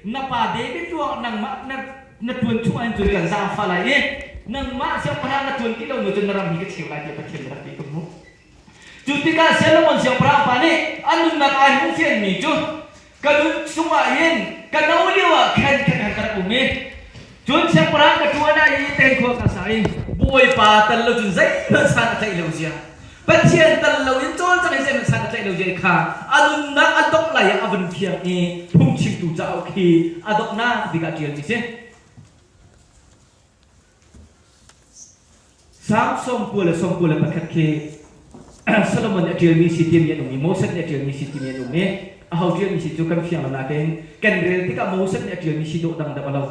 Na pa David ruangah nangmah na na ṭuan chung ahhin cun kan zaangfah lai i nangmah siangpahrang na ṭuan ti lo hnu cun na ram hi ka cheu lai tiah Pathian nih a rak ti ka hmuh. Cu tikah Solomon siangpahrang pa nih a nunnak ai hmuh fianmi cu ka nun chungah hin ka no lio ah khan khan khan ka rak um i cun siangpahrang ka ṭuan ah i tengkhua ka sa i Bawipa tal lo cun zeihmanh san a tlaih lo zia Pathian tal loin cawlcang i zeihmanh san a tlaih lo zia kha a nunnak a dongh lai ah a vun fiang i phungchimtu cauk hi a donghnak bik ah ṭialmi si. Salm 91 khi Solomon nih a ṭialmi si timi an um i Moses nih a ṭialmi si timi an um i aho ṭialmi si cu kan fiang lo nain kan rel tikah Moses nih a ṭialmi si dawh dang deuh a lo.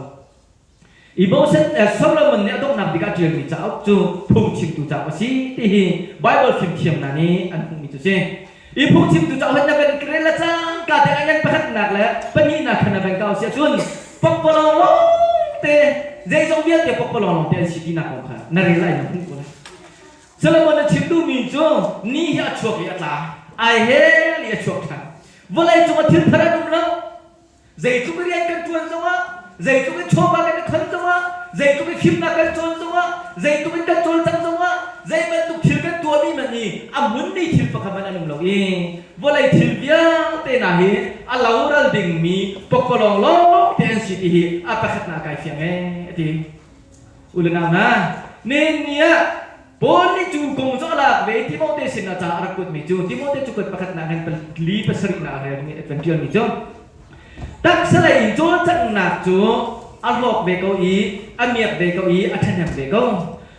I Moses Solomon nih a donghnak bik ah ṭialmi cauk cu phungchimtu cauk a si ti hi Baibal fimthiam hna nih an hmuhmi cu si. I phungchimtu cauk hi na van rel le cangka te a ngan pakhatnak le pahnihnak khan na van kau si ahcun pakpalawng lawngte zeizong vialte pakpalawng lawngte an si tinak kong kha na rel lai na hmuh ko lai. Solomon a chim duhmi cu ni hi a chuak i a tla, ai hel i a chuak ṭhan. Vawlei cung ah thil thar an um lo. Zeitluk i rian kan ṭuan zongah, zeitluk in chawva kan i khon zongah, zeitluk i fimnak kan cawn zongah, zeitluk in kan cawlcangh zongah, zei bantuk thil kan tuahmi hmanh hi a hmunmi thil pakhat hmanh an um lo i vawlei thil vialte hna hi a loral dingmi pakpalawng lawngte an si ti hi a pakhatnak kai fiang ee a ti. U le nau hna, nihin ni ah Paul nih cu kong cu a lak ve i Timote sinah ca a rak kuatmi cu Timote cu kuat pakhatnak in pali pasarihnak a relmi a kan ṭialmi cu taksa lei in cawlcanghnak cu a hlawk ve ko i a miak ve ko i a ṭhahnem ve ko.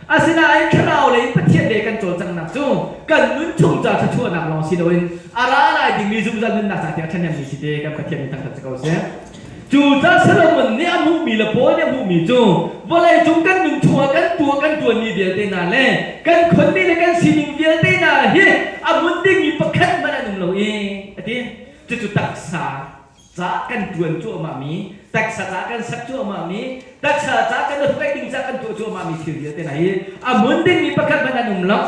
Asinain thlarau lei in Pathian lei kan cawlcanghnak cu kan nun chung ca thluachuahnak lawng si loin a ra lai dingmi zungzal nunnak ca tiang a ṭhahnemmi si te kan Pathian nih thangṭhat si ko seh. Cucaah Solomon nih a hmuhmi le Paul nih a hmuhmi cu vawleicung kan nun chungah kan tuah kan ṭuanmi vialte hna le kan khonmi le kan sining vialte hna hi a hmun dingmi pakhat hmanh an um lo i a ti. Cucu taksa ca kan ṭuan cuahmahmi, taksa ca kan sak cuahmahmi, taksa ca kan hruai ding ca kan tuah cuahmahmi thil vialte hna hi a hmun dingmi pakhat hmanh an um lo.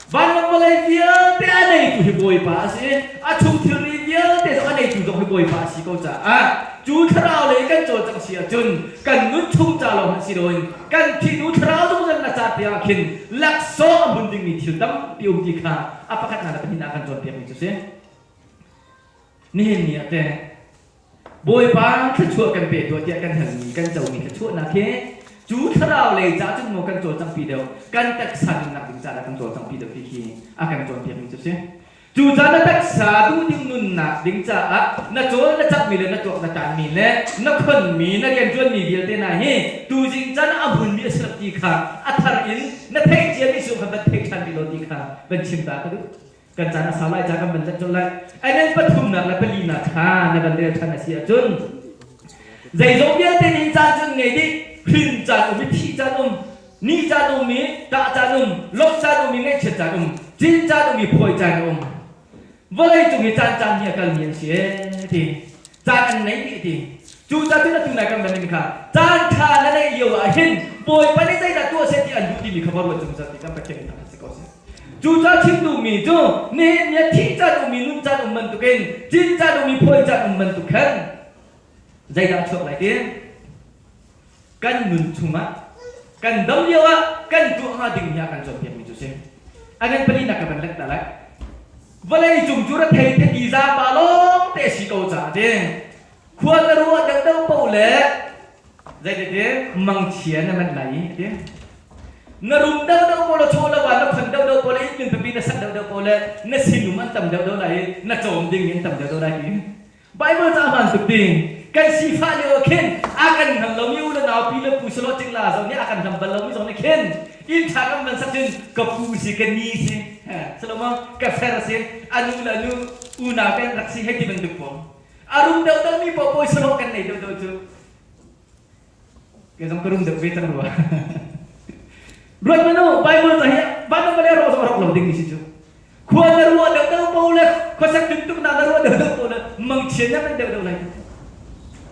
Vanlawng vawlei vialte a neitu hi Bawipa a si. A chung thilri vialte zong a neitu zong hi Bawipa a si ko caah cu thlarau lei kan cawlcangh si ahcun kan nun chung ca lawng hmanh si loin kan thih hnu thlarau zungzal na ca tiang ah khin laksawng a hmun dingmi thil tampi um ti kha a pakhatnak le pahnihnak kan cawnpiakmi cu si. Nihin ni ah teh Bawipa thluachuah kan pe tuah tiah kan halmi kan comi thluachuahnak hi cu thlarau lei ca cun maw kan cawlcangpi deuh kan taksa nunnak ding caah kan cawlcangpi deuh ti khi a kan cawnpiakmi cu si. Cu ca na taksa duhding nunnak ding caah na cawl na cakmi le na tuak na tanmi le na khonmi na rianṭuanmi vialte hna hi tuzing caan ah a hmunmi a si lo ti kha a thar in na theih ciami sung kha van thei ṭhan rih law ti kha van chim ta ka duh. Kan caan a sau lai ca kan van lanh colh lai. Anan pathumnak le palinak kha na van rel ṭhan a si ahcun zeizong vialte nih caan cun ngei dih hrin caan um i thih caan um ni caan um i ṭah caan um lawmh caan um i ngaihchiat caan um cin caan um i phawi caan um vawlei cung i caan caan hi a kalmi an si ee ti caan an nei dih ti cu ca cun atu nai kan van in kha caan ṭha na neih lio ah hin Bawipa nih zeidah tuah seh ti an duh timi kha va ruat zungzal ti kan Pathian in thangṭhat si ko seh. Cucaah chim duhmi cu nihin ni ah thih caan ummi nun caan um bantukin cin caan ummi phawi caan um bantuk khan zeidah a chuak lai ti kan nun chungah kan dam lio ah kan tuah hnga ding hi a kan cawnpiakmi cu si. A ngan palinak ka van lek ta lai. Vawlei cung cu rethei theti zaapa lawng te si ko caah ti khua na ruah deuhdeuh paoh le Zeitete mangchia na manh lai i a ti. Na rum deuhdeuh pawl le chaw le va na khon deuhdeuh pawl le inn pipi na sak deuhdeuh pawl le na sinum an tam deuhdeuh lai i na cawm ding an tam deuhdeuh lai ti. Bible ca hmaan tuk ding. Kan sifah lio ah khin a kan hngal lomi u le nau pi le pu selaw cingla zong nih a kan hlam bal lomi zong nih khin inn ṭha kan van sak cun ka pu si ka ni si selo ka fer si a nu le nu unau kan rak si hei ti bantuk pawl a rum deuhdeuhmi paoh pawi selaw kan nei deuhdeuh cu Kei zong ka rum deuh ve cang rua. Ruat manu Bible ca hi van le ro zong rak lo ding mi si cu. Khua na ruah deuh deuh po le khuasak tuntuk na na ruah deuh deuh po le mangchian na man deuh deuh lai.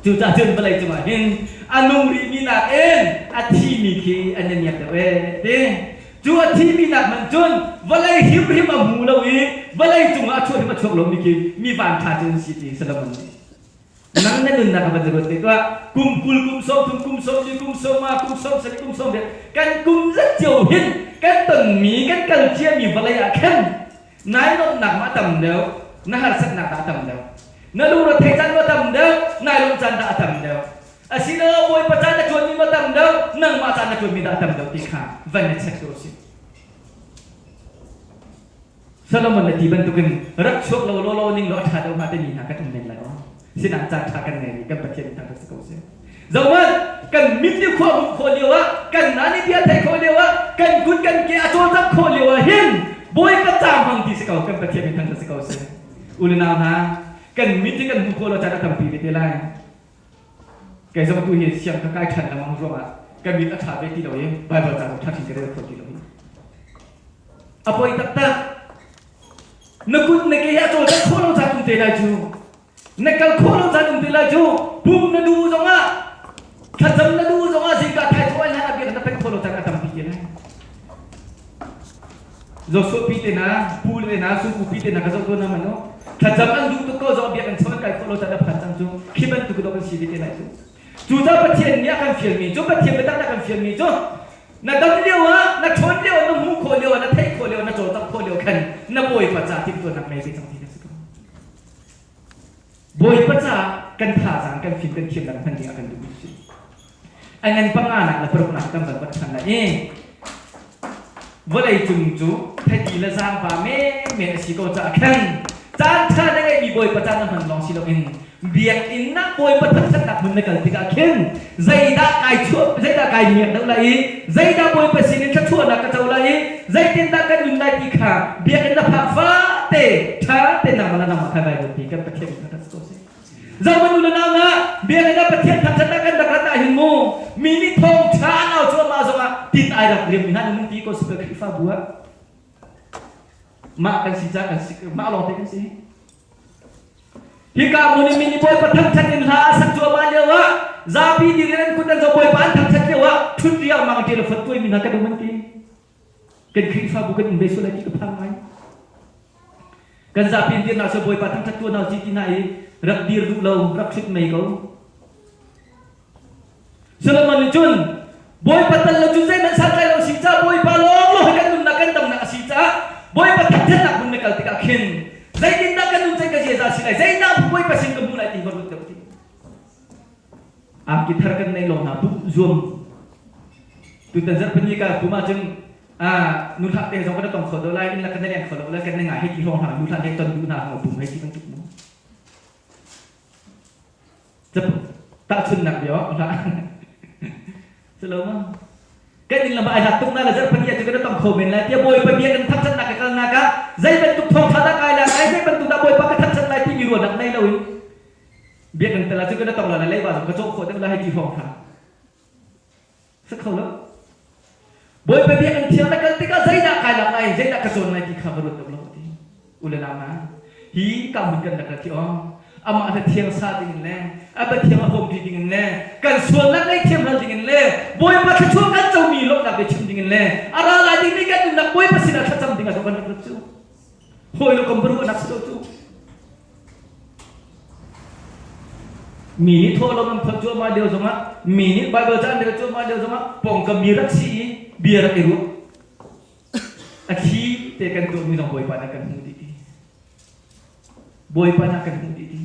Cucaah cun vawlei cungah hin a nung rihmi nakin a thimi khi an i miak deuh ee ti. Cu a thimi nak hmanh cun vawlei hrimhrim a hmu lo i vawlei cungah a chuah hrim a chuak lomi khi mi vanṭha cu an si ti Solomon nih. Nang na nunnak a van ruat te tuah. Kum 20, kum 30, kum 40, kum 50, kum 70, kum 80 kan kum zat cio hin kan tonmi kan kal ciami vawlei ah khan nai lawmhnak ma tam deuh, na harsatnak dah a tam deuh. Na lungre theih caan ma tam deuh, nai lawmh caan dah a tam deuh. Asilo Bawipa caan na ṭuanmi ma tam deuh, nangmah caan na ṭuanmi dah a tam deuh ti kha van i check tu a si. Solomon na ti bantukin rak chuak lo lawlaw ning law a ṭha deuh hnga timi hna kan um men lai maw? Sinain caan ṭha kan ngei i kan Pathian nih thangṭhat si ko seh. Zohhmanh, kan mit nih khua hmuh khawh lio ah, kan na nih bia theih khawh lio ah, kan kut kan ke a cawlcangh khawh lio ah hin Bawipa ca hmang ti si ko, kan Pathian nih thangṭhat si ko seh. U le nau hna, kan mit hi kan hmuh khawh lo caan a tampi ve te lai. Kei zong tu hi siang ka kai ṭhan lengmang ruangah ka mit a ṭha ve ti lo i Baibal ca zong ṭha chin ka rel kho ti lo hi. A poi taktak. Na kut na ke hi a cawlcangh khawh lo caan um te lai cu. Na kal khawh lo caan um te lai cu. Pum na duh zongah thlacam na duh zongah zingka thaithawh ai hlan ah biak na pek khawh lo caan a tampi te lai. Joshua pi te hna, pu le hna, sungku pi te hna ka zoh tawn hna man u. Thlacam an duh tuk ko zong biak an chawn kai khawh lo caan a phan cang cu khi bantuk dawh kan si ve te lai cu. Cucaah Pathian nih a kan fialmi cu Pathian biatak nih a kan fialmi cu na dam lio ah, na ṭhawn lio ah, na hmuh khawh lio ah, na theih khawh lio ah, na cawlcangh khawh lio khan na Bawipa ca timhtuahnak ngei ve cang ti ka si ko. Bawipa caah kan thazaang, kan fim, kan thiamnak hman ding a kan duhmi si. A ngan panganak le paruknak kan van vat ṭhan lai i vawlei cung cu thadi le zaangva menmen a si ko caah khan caan ṭha na ngeihmi Bawipa caan na hman lawng si loin biakinn ah Bawipa thangṭhatnak hmun na kal tikah khin zeidah kai chuah zeidah kai miak deuh lai i zeidah Bawipa sinin thluachuahnak ka co lai i zeitindah kan nun lai ti kha biakinn na phak fate ṭha te nangmah le nangmah kha vai ruat ti kan Pathian nih thangṭhat si ko seh. Zohmanh u le nau na biakinn ah Pathian thangṭhatnak kan rak rat ah hin mu mi nih thawngṭha an au cuahmah zongah tin ai rak riammi hna nan um ti ko si Khrihfabu ah mah kan si ca kan si mah lawng te kan si. Hika hmun in mi nih Bawipa thangṭhat in hla a sak cuahmah lioah zapi dirian an kut an zo Bawipa an thangṭhat lioah ṭhut riangmang a ṭial a fot tuaimi hna kan um an ti. Kan Khrihfabu kan um ve sual lai ti ka phang ngai. Kan zapi in dirnak cu Bawipa thangṭhat tuah hna usih ti hna i rak dir duh lo, rak ṭhut mei ko. Solomon nih cun Bawipa tal lo cu zeihmanh santlai lo si caah Bawipa lawnglawng hi kan nunnak kan damnak a si caah Bawipa thangṭhatnak hmun na kal tikah khin zeitindah kan nun cang ka ziaza si lai zeidah Bawipa sin ka hmuh lai ti va ruat deuh ti angki thar kan nei lawng hna pumh zuam tutan zarhpini ka pum ahcun nu hlah te zong kan tong kho do lai inn la kan leng kho lo lai kan ngai hei ti hrawng hna nu hlah he ton duh hna hong pum hei ti bantuk mu Tahchunhnak bia hlah. Silo ma? Kan inn lam ah ai hlat tuk na le zarhpani ah cu kan tong kho men lai tiah Bawipa bia kan thangṭhatnak ka kalnak ah zei bantuk thawngṭha dah kai lai lai zei bantuk dah Bawipa ka thangṭhat lai timi ruahnak nei loin biakinn tel ah cu kan tong lai leiba zong ka cawh khawh deuh lai hei ti hrawng hna. Si kho lo. Bawipa biakinn thiang na kal tikah zeidah kai lak lai, zeidah ka cawn lai ti kha va ruat deuh lo ti. U le nau hna, hi ka hmun kan rak ra thi aw. Amah le thiang sa ding in le a pathiang a hawmṭi ding in le kan sualnak ngaihthiam hal ding in le Bawipa thluachuah kan comi lawmhnak bia chim ding in le a ra lai dingmi kan nunnak Bawipa sinah thlacam ding ah kan rak rat cu. Hawi le kom ruahnak si lo cu. Mi nih thawhlawm an phawt cuahmah lio zongah mi nih Baibal ca an rel cuahmah lio zongah pawngkam mi rak si i bia rak i ruah. A thli te kan tuahmi zong Bawipa nih a kan hmuh dih ti. Bawipa nih a kan hmuh dih ti.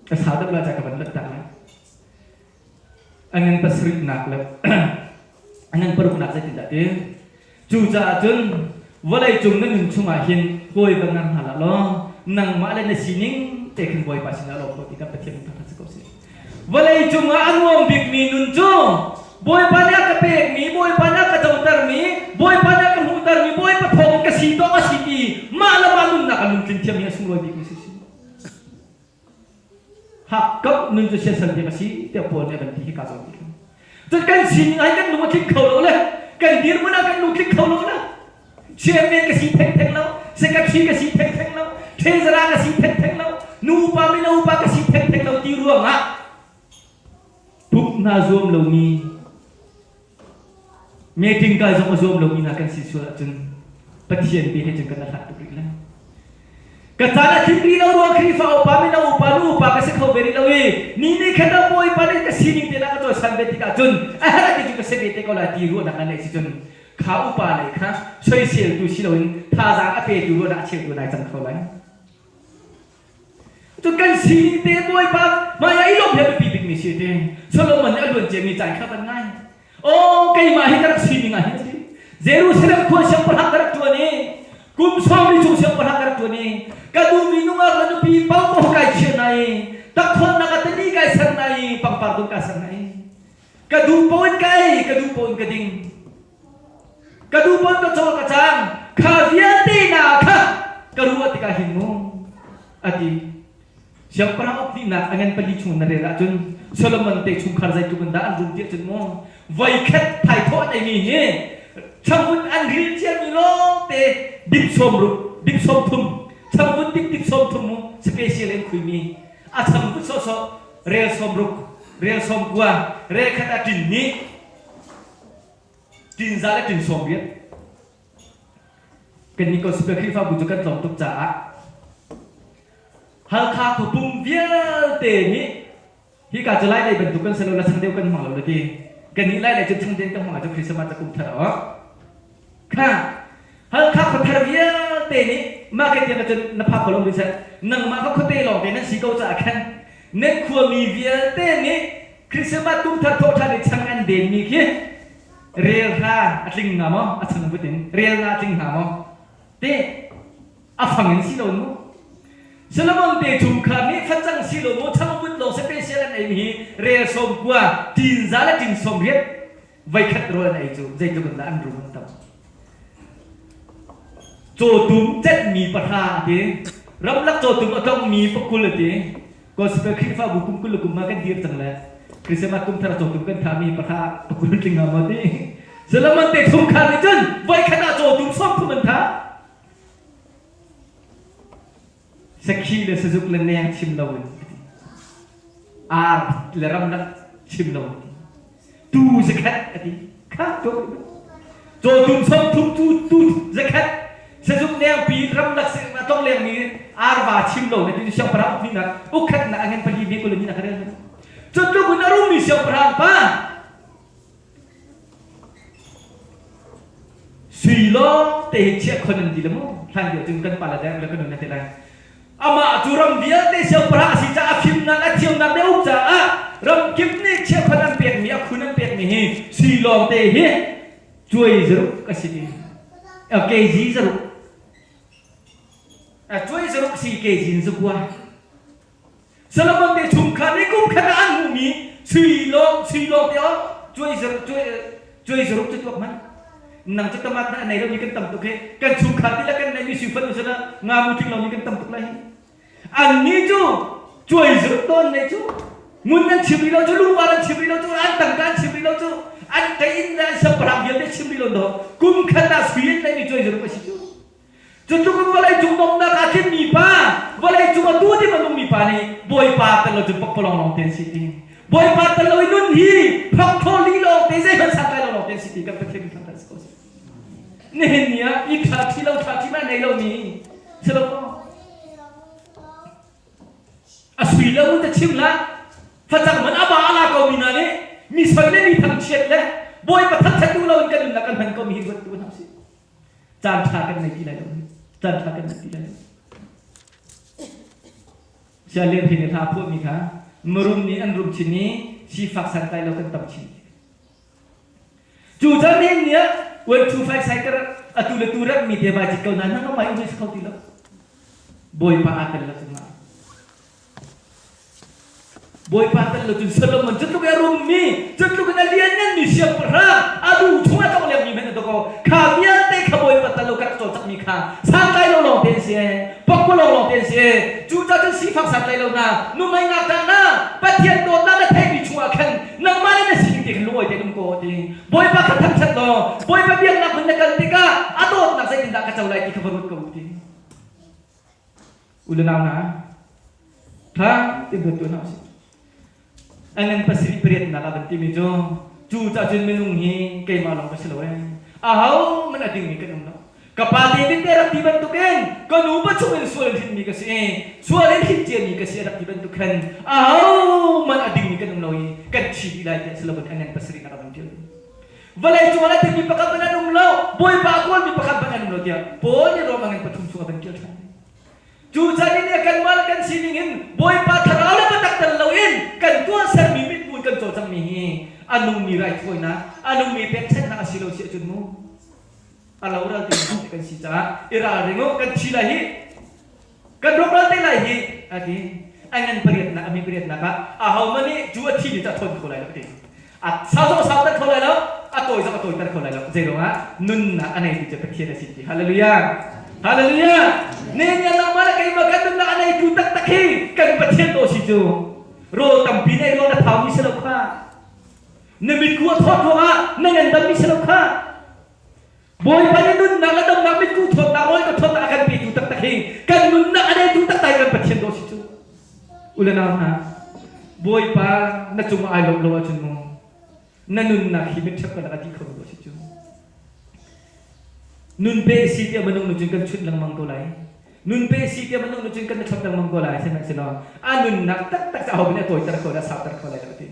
Ka sa deuh lai ca ka van lanh tak lai. A ngan pasarihnak le a ngan paruknak zeitindah ti? Cucaah cun vawlei cung na nun chungah hin hawi va ngar hna hlah law nangmah le na sining te khan Bawipa sinah lawm ko ti kan Pathian thangṭhat si ko seh. Vawlei cungah a nuam bikmi nun cu Bawipa nih a ka pekmi, Bawipa nih a ka cotermi, Bawipa nih a ka hmuhtermi, Bawipa thawngin ka si tawk a si ti mah le mah nunnak a lungtlin thiammi a sunglawi bikmi si si. Hakkauh nun cu siasal bik a si tiah Paul nih a van ti hi ka zawn ti Cun kan sining ah kan lung a tling kho lo le kan dirhmun ah kan lung tling kho lo le chairman ka si thengtheng lo secretary ka si thengtheng lo treasurer ka si thengtheng lo nu upa mino upa ka si thengtheng lo ti ruangah pumh hna zuam lomi Meeting kai zong a zuam lomi hna kan si sual ahcun Pathian bia he cun kan i hlat tuk rih lai. Ka caan a tling rih lo ruang Khrihfa upa mino upa nu upa ka si kho ve rih lo i ni nih khan dah Bawipa nih ka sining te lah ka cawisan ve tikah cun a herh ti cu ka si ve te ko lai ti ruahnak na neih si cun kha upa lei kha soiseltu si loin thazaang a petu ruahnak a cheutu nai cang kho lai. Cun kan sining te Bawipa hmaiah i lawmh hi a biapi bikmi si ti Solomon nih a luan ciami caan kha van ngai. Aw keimah hi ka rak sining ah hin a ti. Jerusalem khua siangpahrang ka rak ṭuan i kum sawmli chung siangpahrang ka rak ṭuan i ka duhmi nungak le nupi paohpaoh kai chiah hna i takkhawlnak ah tani kai ser hna i pangpar dum ka ser hna i ka duh paoh in ka ei ka duh paoh in ka ding ka duh paoh in ka cawl ka cang kha vialte hna kha ka ruah tikah hin mu a ti. Siangpahrang uknak a ngan pali chung na rel ahcun Solomon te chungkhar zeitluk in dah an rum ti ahcun maw voikhat thaithawh an eimi hi changvut an ril ciami lawngte dip sawm ruk dip sawm thum changvut dip dip sawm thum mu special in khuimi a changvut sawhsawh rel sawm ruk rel sawm kua rel khat a tin nih tin za le tin sawm riat Kannih Gospel Khrihfabu cu kan tlawm tuk caah Halkha khuapum vialte nih hika cu Lailei bantuk kan si lo, la changdeu kan hmang lo na ti. Kannih Lailei cu changden kan hmang ahcun Christmas ca kum thar awk. Kha Halkha khuathar vialte nih mah ka tiang ahcun na phak ko lo seh nangmah kha khuate lawngte nan si ko caah khan nan khuami vialte nih Christmas kum thar thawh ṭhan i chang an denmi khi rel hra a tling hnga maw a changvut in rel nga a tling hnga maw te a fang in si lo mu Solomon te chungkhar nih facang si lo mu changvut lawng special an ei mi hi rel sawm kua tin za le tin sawm riat voikhat rawl an ei cu zeitluk in dah an rum an tam cawtum cenhmi pahra a ti ramlak cawtum a tlongmi pakul a ti Gospel Khrihfabu kum 20 le kum ah kan dir cang le Christmas kum thar cawtum kan thami pakha pakul tling nga maw ti Solomon te chungkhar nih cun voikhat ah cawtum 30 an thah sakhi le sazuk le neng chim lo in ar le ramlak chim lo in tu zakhat a ti kha tu cawtum 30 tu tu zakhat sazuk lengpi ramlak tong lengmi arva chim lo na ti siangpahrang ukni nak ukhat na angen pali me kulani na karel cu tluk in a rummi siangpahrang pa sui lawng te hi chiah khon an ti le mu hlan lio cun kan pa le deng le kan nun na ti lai Amah cu ram vialte siangpahrang a si caah a fimnak a thiamnak le uk caah ramkip nih chiahkhan an pekmi a khun an pekmi hi sui lawngte hi cuai zaruk a si ti kg zaruk cuai zaruk si kg in zakua Solomon te chungkhar nih kum khat ah an hmuhmi sui lawng sui lawng te oh cuai zaruk cuai cuai zaruk cu tuak hmanh nang cu tamat na nei lomi kan tam tuk hi kan chungkhar ti le kan neihmi sui fanu sana nga mu tling lomi kan tam tuk lai hi annih cu cuai zaruk tawn nei cu ngun an chim rih lo cu lungvar an chim rih lo cu an tangka an chim rih lo cu an tein le an siangpahrang vialte chim rih lo do kum khat ah sui an neihmi cuai zaruk a si cu Cu tluk in vawleicung nomnak aa tlinmi pa, vawleicung a tu ding a nungmi pa nih Bawipa tel lo cun pakpalawng lawng te an si ti. Bawipa tel lo i nun hi hlokhlaw li lawng te zeihmanh santlai lo lawng te an si ti kan Pathian min thangthat si ko seh. Nihin ni ah i ṭha ṭhi lo ṭha ṭhi ma nei lomi si lo maw? A sui lo te chim la facang man a ba a la ko mi hna nih mi soi le mi thangchiat le Bawipa thangṭhat duh lo in kan nunnak kan hman ko mi hi ruat tu hna usih. Caan ṭha kan nei ti lai lo. Caan ṭha kan nei ti lai lo. Sialem hi hla phuahmi kha marum nih an rum chin i sifak santlai lo kan tam chin. Cu caan hin ni ah 1 2 5 sai kar atu le tu rat mi te vai cit ko na nang mai um kho ti lo. Bawipa aa tel lo cungah. Bawipa tel lo cun Solomon cu tluk i a rummi, cu tluk in a liannganmi siangpahrang, a lu chung a tlong lengmi hmanh a dawk. Kha vialte kha Bawipa tel lo ka rak cawlcanghmi kha santlai lo lawng te an si ee, pakpalawng lawng te an si ee. Cucaah cun sifak santlai lo hna, nuhmei ngakṭah hna, Pathian dawtnak na theihmi chungah khan nangmah le na sining te khan lungawi tein um ko ti. Bawipa kha thangṭhat law, Bawipa biaknak hmun na kal tikah a dawtnak zeitindah ka co lai ti kha va ruat ko ti. U le nau hna, ṭha tein ruat tuah hna usih. A ngan pasarih pariatnak ah kan timi cu cu cah cun minung hi keimah lawng ka si lo ee. Aho hmanh a dingmi kan um lo. Ka pa David nih a rak ti bantukin ka nupa chungin sual in hrinmi ka si i sual in hrin ciami ka si a rak ti bantuk khan ahohmanh a dingmi kan um lo i kan thi dih lai tiah Solomon nih a ngan pasarihnak a van ṭial. Vawlei cung ah a dingmi pakhat hmanh an um lo, Bawipa a kawlmi pakhat hmanh an um lo tiah Paul nih Rom a ngan pathum chung a van ṭial ṭhan. Cu chan in kanmah le kan sining in Bawipa thlarau le biatak tel loin kan tuahsermi mithmuh in kan cawlcanghmi hi a nungmi raithawinak, a nungmi pekchanhnak a si lo si ahcun mu a loral te kan si caah i ralring u kan thi lai hi kan rawkral te lai hi a ti. A ngan pariatnak a mi pariatnak ah ahohmanh nih cu a thi ni cu a thawn kho lai lo a ti. A sau zong a sauter kho lai lo, a tawi zong a tawiter kho lai lo. Zeiruangah nunnak a neitu cu Pathian a si ti. Hallelujah! Hallelujah! Ne nih nangmah le keimah kan nunnak a neitu taktak hi kan Pathian aw si cu. Rawl tampi nei ruang na thaumi si lo kha. Na mitku a thawt ruangah na ngandammi si lo kha. Bawipa nih nunnak le damnak mitku thawtnak rawl ka thawtnak a kan petu taktak hi kan nunnak a neitu taktak hi kan Pathian dawh si cu. U le nau hna, Bawipa na cungah ai lawmh lo ahcun mu na nunnak hi mitṭhep ka lak a ti kho mi si cu. Nun pe si tiah minung nu cun kan chunh lengmang ko lai. Nun pe si tiah minung nu cun kan thlop lengmang ko lai. Sihmanhsehlaw a nunnak taktak cu aho nih a tawiter kho le a sauter kho lai lo ti.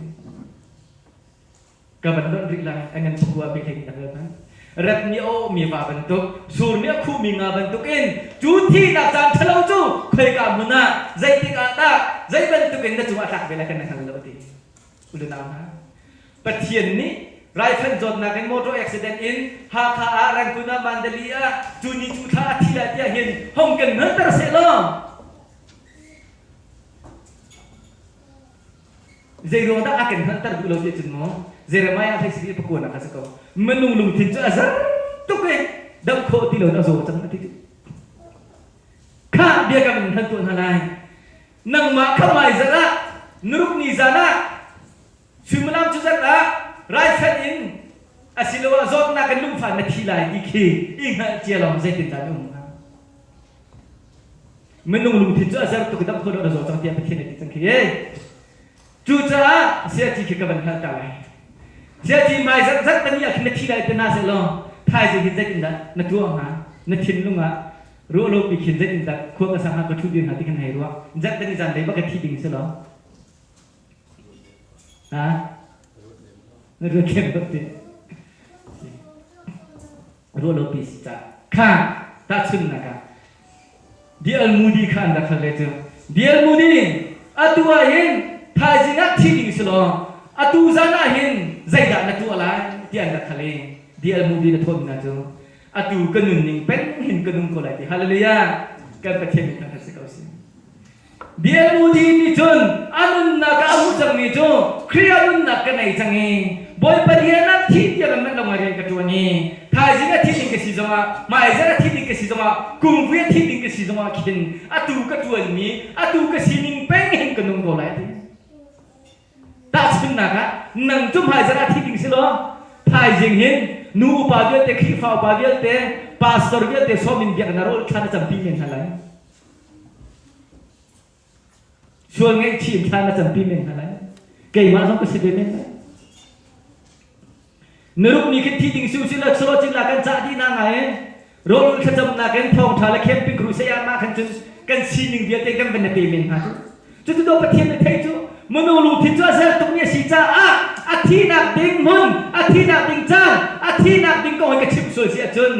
Ka van lonh rih lai a ngan pakua bik hlei nak hmanh rat nih a awhmi va bantuk sur nih a khuhmi nga bantuk in cu thihnak caan ṭhalo cu khoika hmun ah zeitik ah dah zei bantuk in na cungah tlak ve lai kan na hngal lo ti u le nau hna Pathian nih raifanh zawtnak in motor accident in Hakha ah Rangoon ah Mandalay ah cu ni cu thla a thi lai tiah hin hong kan hngalter seh law Zeiruang dah a kan hngalhter duh lo ti ahcun maw Jeremiah hlei siri pakuanak kha si ko. Minung lungthin cu a zar tuk i damh khawh ti lo in a zaw cang a ti cu. Kha biakam in hal tuah hna lai. Nangmah kha hmaizarh ah nuruk ni zan ah suimilam cu zat ah raifanh in asiloah zawtnak in lungfah na thi lai ti khi i hngalh cia lawng zeitindah na um hnga? Minung lungthin cu a zer tuk i damh khawh lo na zaw cang tiah Pathian nih a ti cang khi. Cucaah siaci khi ka van hngalh ta lai. Siaci hmai zatzat tani ah khin na thi lai ti na seh law thaizing hin zeitindah na tuah hnga? Na thinlung ah ruah lo pi khin zeitindah khua ka sang hnga ka ṭhu dir hnga ti khan hei ruah. Zat tani zan lei bak ka thi ding si law. Ha? Na ruat lem bak ti. Ruahlopi si cah kha tahchunhnak ah D.L. Moody kha an rak hal ve cu. D.L. Moody atu ah hin thaizing ah thi ding si law atu zan ah hin zeidah na tuah lai tiah an rak hal i D.L. Moody na thawhmi hna cu atu ka nunning peng hin ka nung ko lai ti hallelujah kan Pathian min thangṭhat si ko sih. Bialmudi nih cun a nunnak ah a hmuh cangmi cu Khrih ah nunnak ka nei cang i Bawipa rian ah thi tiang in manh lo ngai rian ka ṭuan i thaizing a thi ding ka si zongah hmaizarh a thi ding ka si zongah kumvui a thi ding ka si zongah khin atu ka ṭuanmi atu ka sining peng hin ka nung ko lai a ti. Tahchunhnak ah nang cu hmaizarh ah thi ding si law thaizing hin nu upa vialte Khrihfa upa vialte pastor vialte sawm in biakinn ah rawl thla na campi men hna lai. Sual ngaihchih in thla na campi men hna lai. Keimah zong ka si ve men lai. Na ruk ni khin thi ding si usih law chilo cin la kan cah dih na ngai rawl thlacamnak in thawngṭha le camping crusade ah mah khan cun kan sining vialte kan van na pe men hnga cu. Cucu do Pathian nih thei cu minung lungthin cu a zel tukmi a si caah a thihnak ding hmun, a thihnak ding caan, a thihnak ding kong hi ka chimh sual si ahcun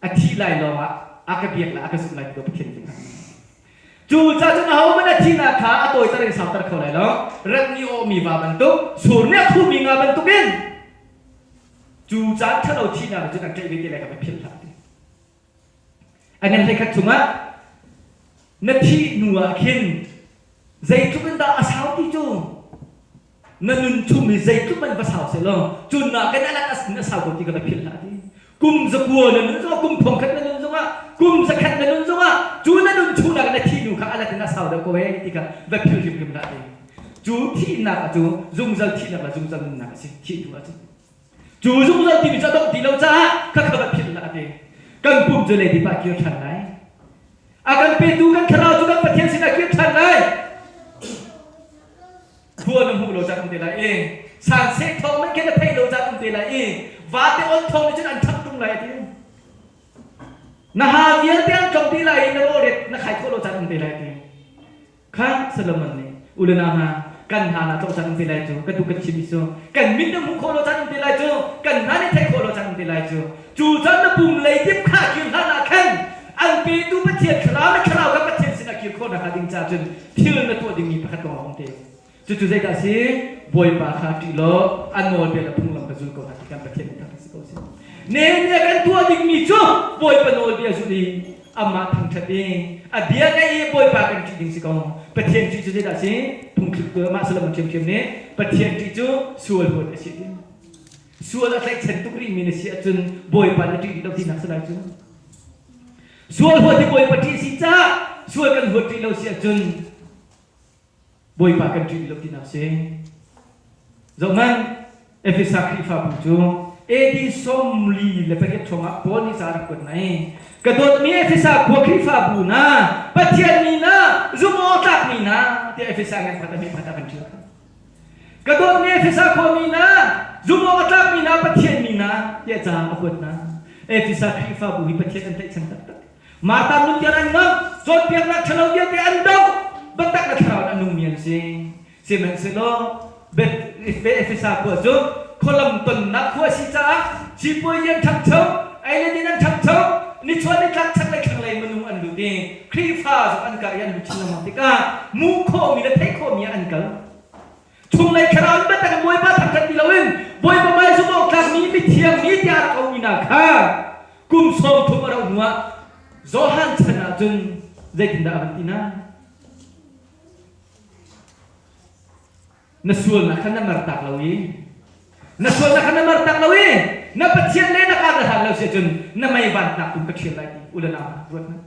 a thih lai lawngah a ka biak lai a ka zumh lai ti Pathian nih cu ca cun ahohmanh a thihnak kha a tawiter in sauter kho lai lo rat nih awhmi va bantuk sur nih a khuhmi nga bantukin cu caan ṭhalo thihnak cun an ṭaih ve te lai kha va philh hlah ti a ngan hlei khat chungah na thih hnu ah khin zeitluk in dah a sau ti cu Na nun chung hi zeitluk man va sau sehlaw cun na kan alak as na sau ko ti ka va philh hlah ti. Kum zakua na nun zongah kum thongkhat na nun zongah kum zakhat na nun zongah cu na nun chungnak na thih hnu kha alat in a sau deuh ko ee ti kha va philh hrimhrim hlah ti. Cu thihnak cu zungzal thihnak le zungzal nunnak a si thih hnu ahcun. Cu zungzal timi cu a dongh ti lo caah kha kha va philh hlah ti. Kan pum cu leidip ah kir ṭhan lai. A kan petu kan thlarau cu kan Pathian sinah kir ṭhan lai. Khua na hmuh lo caan um te lai i sanseh thawng man khin na theih lo caan um te lai i vate on thawng nih cun an ṭhangh tung lai a ti. Na ha vialte an tlong dih lai i na rawlret na khai khawh lo caan um te lai ti. Kha Solomon nih u le nau hna kan hna na tlong caan um te lai cu ka duh kan chim cu kan mit na hmuh khawh lo caan um te lai cu kan hna nih theih khawh lo caan um te lai cu cu caan na pum lei dip kha kir hlan ah khan an petu Pathian thlarau na thlarau kha Pathian sinah kir khawh nakhnga ding caah cun thil na tuah dingmi pakhat lawng a um te. Cucu zeidah a si? Bawipa kha ṭih law a nawlbia le phunglam kha zul ko hna ti kan Pathian nih thangṭhat si ko seh. Nehemiah kan tuah dingmi cu Bawipa nawlbia zulh i amah thangṭhat i a bia ngaih i Bawipa kan ṭih ding si ko. Pathian ṭih cu zeidah a si? Phungthluk mah Solomon ṭhiamṭhiam nih Pathian ṭih cu sual huat a si a ti. Sual a tlaihchan tuk rihmi na si ahcun Bawipa na ṭih rih lo tinak si lai cu. Sual huat hi Bawipa ṭih a si caah sual kan huat rih lo si ahcun Bawipa kan ṭih lo tinak si. Zohhmanh, Efesa Khrihfabu cu AD 48 chungah Paul nih ca a rak kuat hna i ka dawtmi Efesa khua Khrihfabu hna, Pathian mi hna, zumh awk tlakmi hna tiah Efesa ngan pakhat a hme pakhat ah kan ṭial. Ka dawtmi Efesa khuami hna, zumh awk a tlakmi hna, Pathian mi hna tiah ca a kuat hna. Efesa Khrihfabu hi Pathian an tlaihchan taktak. Martha nun tiang an ngamh, cawnpiaknak ṭhalo vialte an doh, biatak le thlarau in a nungmi an si. Sihmanhsehlaw Efesa khua cu khualam tonnak khua a si caah sipuazi an ṭhangcho, ei le din an ṭhangcho, nichuah nitlak chaklei thlanglei minung an lut i Khrihfa zong an karh i an lut chin lengmang tikah hmuh khawhmi le theih khawhmi ah an kal. Chunglei thlarau in biatak in Bawipa thangṭhat ti loin Bawipa hmai zumh awk tlakmi mithiang mi tiah a rak auhmi hna kha kum 30 a rauh hnuah Johan chan ah cun zeitindah a van ti hna? Na sualnak kha na mertak lo i Na sualnak kha na mertak lo i na Pathian le na kaa na hlan lo si ahcun na mei vannak tum ka ṭhial lai ti u le nau hna ruat hna.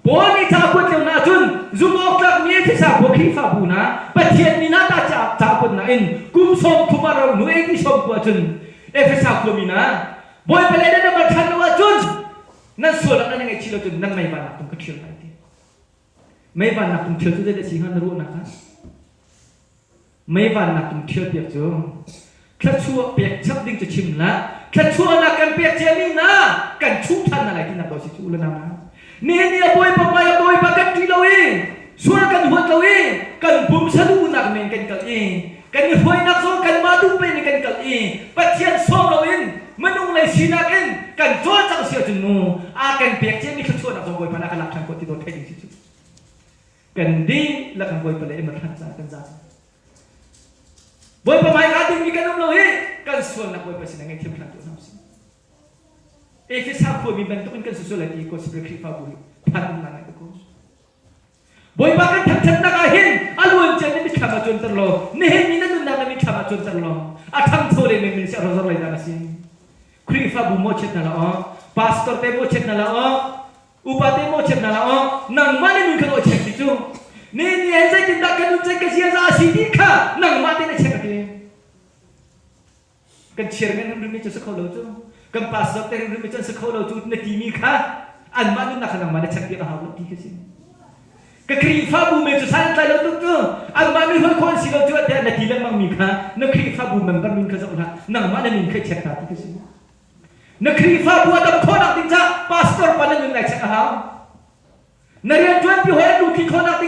Paul nih ca a kuat lio na ahcun zumh awk tlakmi thisa khua Khrihfabu hna Pathian mi hna ta ca ca a kuat nain kum 30 a rau hnu AD 90 ahcun Efesa khuami hna Bawipa le nan mar ṭhan lo ahcun nan sualnak nan ngaihchih lo cun nan mei vannak tum ka ṭhial lai ti. Mei vannak tum ṭhial cu zeidah si hnga na ruahnak ah? Meivannak in ṭhialpiak cu thluachuah pek chap ding cu chim hlah. Thluachuahnak kan pek ciami hna kan chuh ṭhan hna lai tinak daw si cu u le nau hna. Nihin ni a Bawipa hmai ah Bawipa kan ṭih lo i sual kan huat lo i kan pumsa duhnak men kan kal i kan i hruainak zong kanmah duh men in kan kal i Pathian sawm loin minung lei sinak in kan cawlcangh si ahcun mu a kan pek ciami thluachuahnak zong Bawipa nih a kan lak ṭhan khawh ti dawt theih ding si cu. Kan dihlak in Bawipa le i ṭhan caah kan za. Bawipa hmai aa dingmi kan um lo hi kan sualnak Bawipa sinah ngaihthiam hram tuah hna usih. Efesa khuami bantuk in kan si sual lai ti Gospel Khrihfabu hi phan um ngai ko. Bawipa kan thangṭhatnak ah hin a luan cia na mitthlam ah cuanter law nihin ni na nunnak na mitthlam ah cuanter law a ṭhangcho le menmen si a rozor lei dah na si. Khrihfabu mawhchiat hna la aw, pastor te mawhchiat hna la aw, Upa te maw chep hna la aw nangmah nih nun kha naw check ti cu ni ni he zeitindah ka nun cang ka ziaza a si ti kha nangmah te na check a ti kan chairman rimrim nih cu si kho lo cu kan pastor te rimrim nih cun si kho lo cu na timi kha anmah nunnak kha nangmah na check piak a hau lo ti khi si ka Khrihfabu men cu san an tlai lo tuk cu anmah mi hruai khawh an si lo cu tiah na ti lengmang mi kha na Khrihfabu member nun kha zoh hlah nangmah na nun kha check ta ti khi si Na Khrihfabu a dam khawhnak ding caah pastor pa na nun nai check a hau. Na rianṭuanpi hawi an lungthin khawhnak ding.